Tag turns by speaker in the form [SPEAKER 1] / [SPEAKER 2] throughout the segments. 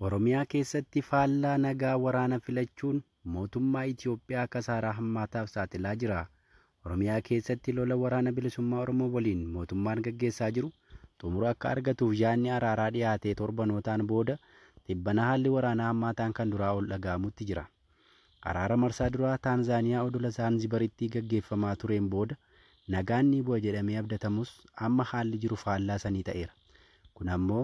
[SPEAKER 1] Oromiyaa keessatti faallaa nagaa waraana filachuun mootummaa Itiyoophiyaa kasaaraa hammaataaf saaxilaa jira. Oromiyaa keessatti lola waraana bilisummaa Oromoo waliin mootummaan gaggeessaa jiru xumura akka argatuuf yaadni araaraa dhiyaatee torbanootaan booda tibbana haalli waraanaa hammaataan kan duraa ol dhaga'amutti jira. Araara marsaa duraa Taanzaaniyaa odola Zaanzibaritti gaggeeffamaa tureen booda nagaan ni bu'a jedhamee abdatamus amma haalli jiru faallaa sanii ta'eera. Kun ammoo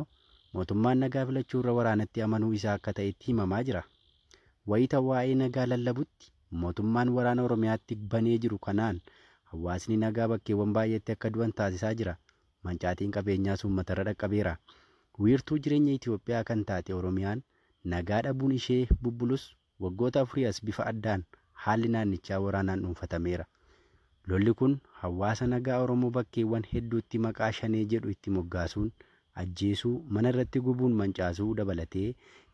[SPEAKER 1] mootummaan nagaa filachuu irra waraanatti amanuu isaa akka ta'etti himamaa jira. Wayita waa'ee nagaa lallabutti mootummaan waraana Oromiyaatti banee jiru kanaan hawaasni nagaa bakkeewwan baay'eetti akka du'an taasisaa jira. Mancaatiin qabeenyaas uummatarra dhaqqabeera. Wiirtuu jireenya Itiyoophiyaa kan taate Oromiyaan nagaa dhabuun ishee bubbulus waggoota afurii as bifa addaan haalli naannichaa waraanaan dhuunfatameera. Lolli kun hawaasa nagaa Oromoo bakkeewwan hedduutti maqaa shanee jedhu itti moggaasuun ajjeesuu, mana irratti gubuun mancaasuu dabalatee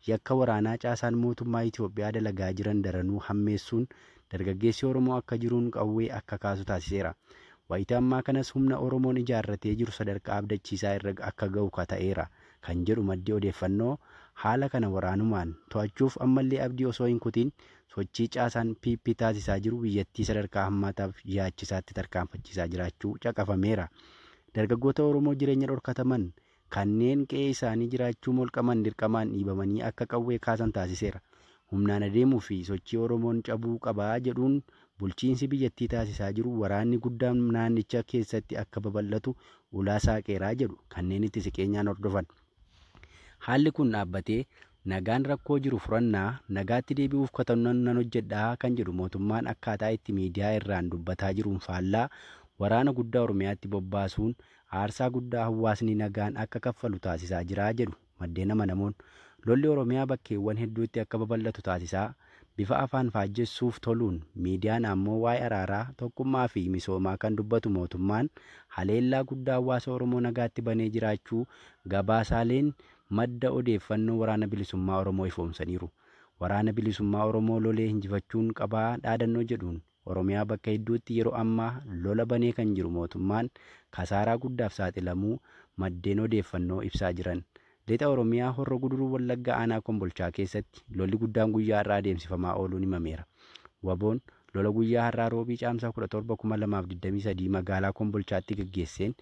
[SPEAKER 1] yakka waraanaa caasaan mootummaa Itiyoophiyaa dalagaa jiran daranuu hammeessuun dargaggeessi Oromoo akka jiruun qawwee akka kaasu taasiseera. Wayita ammaa kanas humna Oromoon ijaarratee jiru sadarkaa abdachiisaa irra akka ga'u ta'eera kan jedhu maddi odeeffannoo haala kana waraanumaan to'achuuf ammallee abdii osoo hin kutiin sochii caasaan PP taasisaa jiru biyyattii sadarkaa hammaataaf yaachisaatti tarkaanfachiisaa jiraachuu caqafameera. Dargaggoota Oromoo jireenya dhorkataman kanneen qe'ee isaanii jiraachuu molqaman dirqamaan dhiibamanii akka qawwee kaasan taasiseera. Humnaan adeemuu fi sochii Oromoon cabuu qabaa jedhuun bulchiinsi biyyattii taasisaa jiru waraanni guddaan naannicha keessatti akka babal'atu ulaa saaqeeraa jedhu kanneen itti siqeenyaan hordofan. Haalli kun dhaabbatee nagaan rakkoo jiru furannaa nagaatti deebi'uuf katannoon nan hojjedhaa kan jedhu mootummaan akkaataa itti miidiyaa irraan dubbataa jiruun faallaa waraana guddaa Oromiyaatti bobbaasuun aarsaa guddaa hawaasni nagaan akka kaffalu taasisaa jira jedhu maddeen amanamoon. Lolli Oromiyaa bakkeewwan hedduutti akka babal'atu taasisaa bifa afaan faajjessuuf toluun miidiyaan ammoo waa'ee araaraa tokkummaa fi misoomaa kan dubbatu mootummaan haleellaa guddaa hawaasa Oromoo nagaatti banee jiraachuu gabaasaaleen madda odeeffannoo waraana bilisummaa Oromoo ifoomsaniiru. Waraana bilisummaa Oromoo lolee injifachuun qabaa dhaadannoo jedhuun Oromiyaa bakka hedduutti yeroo ammaa lola banee kan jiru mootummaan kasaaraa guddaaf saaxilamuu maddeen odeeffannoo ibsaa jiran. Lixa Oromiyaa Horro Guduruu Wallaggaa aanaa Kombolchaa keessatti lolli guddaan guyyaa har'aa adeemsifamaa ooluun himameera. Waboon lola guyyaa har'aa roobii caamsaa 17,2023 magaalaa Kombolchaatti gaggeesseen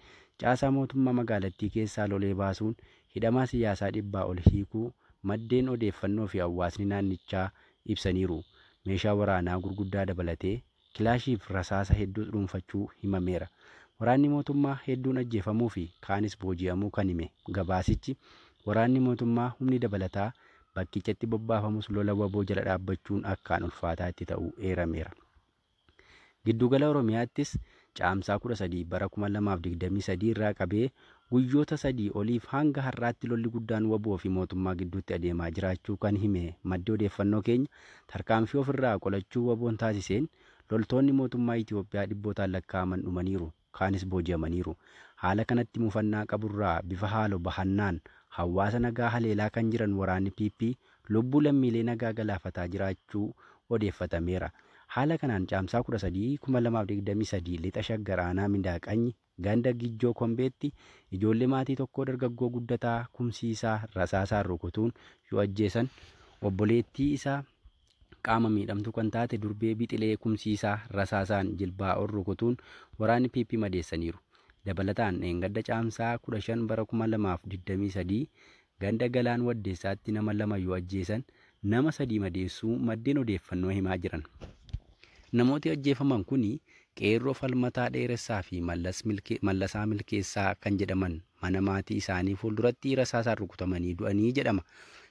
[SPEAKER 1] caasaa mootummaa magaalattii keessaa lolee baasuun hidhamaa siyaasaa 100 ol hiikuu maddeen odeeffannoo fi hawaasni naannichaa ibsaniiru. Meeshaa waraanaa gurguddaa dabalatee kilaashii fi rasaasa hedduu dhuunfachuu himameera. Waraanni mootummaa hedduun ajjeefamuu fi kaanis booji'amuu kan hime gabaasichi waraanni mootummaa humni dabalataa bakkichatti bobbaafamus lola waboo jala dhaabbachuun akkaan ulfaataa itti ta'uu eerameera. Giddugala Oromiyaattis caamsaa 13 bara 2023 irraa qabee guyyoota 3 oliif hanga har'aatti lolli guddaan waboo fi mootummaa gidduutti adeemaa jiraachuu kan hime maddi odeeffannoo keenya tarkaanfii ofirraa qolachuu waboon taasiseen loltoonni mootummaa Itiyoophiyaa dhibbootaan lakkaa'aman dhumaniiru, kaanis booji'amaniiru. Haala kanatti mufannaa qaburraa bifa haaloo bahannaan hawaasa nagaa haleelaa kan jiran waraanni PP lubbuu lammiilee nagaa galaafataa jiraachuu odeeffatameera. Haala kanaan caamsaa 13,2023 lixa Shaggar aanaa Mindaaqanyi ganda Gijjoo Kombeetti ijoollee maatii tokkoo dargaggoo guddataa kumsiisaa rasaasaan rukutuun yoo ajjeesan obboleettii isaa qaama miidhamtuu kan taate durbee bixilee kumsiisaa rasaasaan jilbaa ol rukutuun waraanni PP madeessaniiru. Dabalataan dheengadda caamsaa 15 bara 2023 ganda Galaan Waddeessaatti nama 2 yoo ajjeesan nama 3 madeessuu maddeen odeeffannoo himaa jiran. Namooti ajjeefaman kuni qeerroo Falmataa Dheeressaa fi Mallasaa Milkeessaa kan jedhaman mana maatii isaanii fuulduratti rasaasaan rukutamanii du'anii jedhama.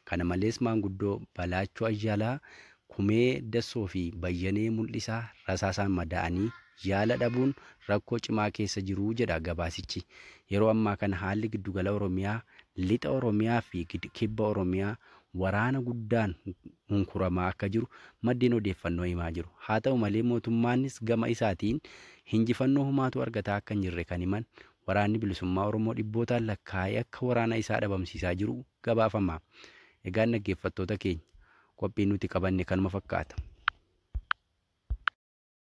[SPEAKER 1] Kana malees maanguddoo Balaachoo Ayyaalaa, Kumee Dassoo fi Bayyanee Mul'isaa rasaasaan madaa'anii yaala dhabuun rakkoo cimaa keessa jiru jedha gabaasichi. Yeroo ammaa kana haalli giddugala Oromiyaa, lixa Oromiyaa fi kibba Oromiyaa waraana guddaan hunkuramaa akka jiru maddeen odeeffannoo himaa jiru. Haa ta'u malee mootummaanis gama isaatiin hinjifannoo humaatu argataa akka hin jirre kan himan waraanni bilisummaa Oromoo dhibbootaan lakkaa'ee akka waraana isaa dhabamsiisaa jiru gabaafama. Egaan dhaggeeffattoota keenya qophiin nuti qabanne kanuma fakkaata.